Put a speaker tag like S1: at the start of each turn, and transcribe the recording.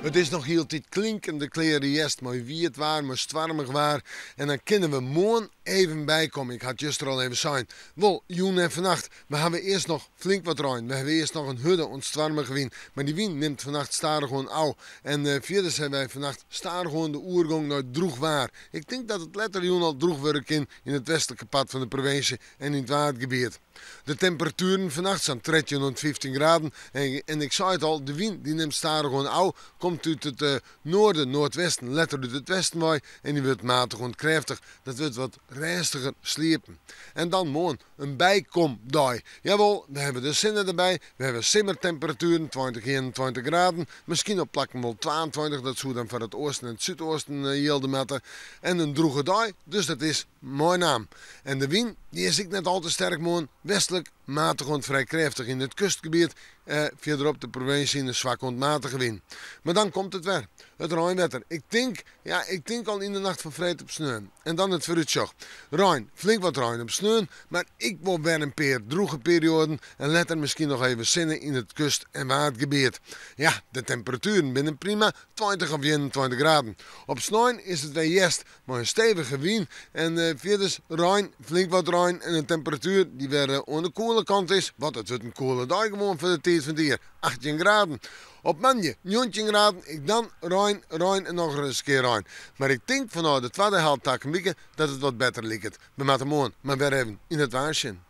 S1: It is noch hieltyd klinkende kleare hjerst mei wiet waar, mei stoarmich waar. En dan kinne we moarn even bykomme. Ik ha it juster al even sein. Wol, jûn en fannacht. We hawwe earst noch flink wat rein. We hawwe earst noch in hurde oant stoarmige wyn. Mar dy wyn nimt fannacht stadichoan ôf. En fierders hawwe wy fannacht stadichoan de oergong nei drûch waar. Ik tink dat it letter jûn al drûch wurde kin yn it westlike part fan de provinsje en yn it Waadgebiet. De temperatueren fannacht sa'n 13 oant 15 graden en ik sei it al, de wyn dy nimt stadichoan ôf, komt út it noarden, noardwesten, letter út it westen wei en dy wurdt matich oant krêftich. Dat wurdt wat rêstiger sliepen. En dan moarn in bykomdei. Jawol, we hawwe de sinne derby, we hawwe simmertemperatueren, 20, 21 graden, miskien op plakken wol 22, dat soe dan foar it oasten en it súdoasten jilde moatte. En in drûge dei, dus dat is meinaam. En de wyn dy is ek net al te sterk moarn, westlik matich oant frij krêftich yn it kustgebiet, fierderop de provinsje yn in swak oant matige wyn. Mar dan komt it wer, it reinwetter. Ik tink, ja, ik tink al yn de nacht fan freed op sneon. En dan it foarútsjoch. Rein, flink wat rein op sneon, mar ek wol wer in pear drûge perioaden en letter miskien noch even sinne yn it kust en Waadgebiet. Ja, de temperatueren binne prima, 20 of 21 graden. Op snein is it wer hjerst, Mei in stevige wyn en fierders rein, flink wat rein en in temperatuer dy't wer oan de koele kant is, want it wurdt in koele dei gewoan foar de tiid fan it jier, 18 graden. Op moandei 19 graden, ek dan rein, rein en noch ris in kear rein. Mar ik tink fanôf de twadde helte takom wike dat it wat better liket. We moatte moarn mar wer even yn it waar sjen.